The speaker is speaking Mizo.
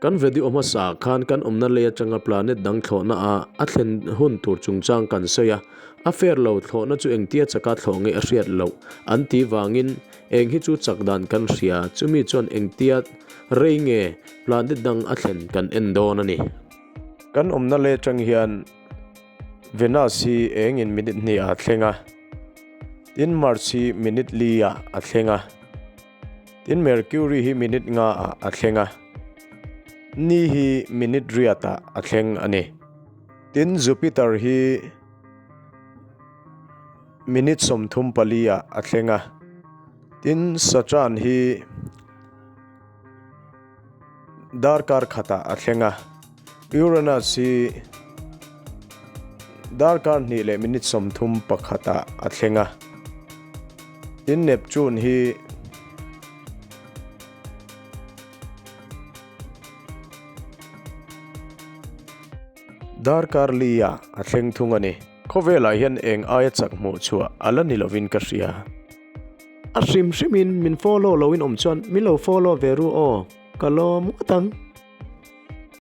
Kan video hmasa ah khan kan awmna lei atanga planet dang thlawhna ah a thlen hun tur chungchang kan sawi a, a fair lo thlawhna chu engtia chaka thlawh nge a hriat loh an tih vangin eng hi chu chak dan kan hria, chumi chuan engtia rei nge planet dang a thlen kan en dawn a ni. Kan awmna lei atang hian Venus hi engin minute hnih ah a thleng a, tin Mars hi minute li ah a thleng a. Tin, Mercury hi minute nga ah a thleng a, Ni hi minute riat ah a thleng a ni. Tin, Jupiter hi minute 34 ah a thleng a, tin, Saturn hi darkar khat ah a thleng a, Uranus hi darkar hnih leh minute 31 ah a thleng a. Tin Neptune hi darkar li ah a thleng thung a ni. Khawvelah hian eng aia chak hmuh chhuah a la ni lovin ka hria. A hrim hrimin min follow loin awm chuan min lo follow ve ru aw, ka lawm ngawt ang.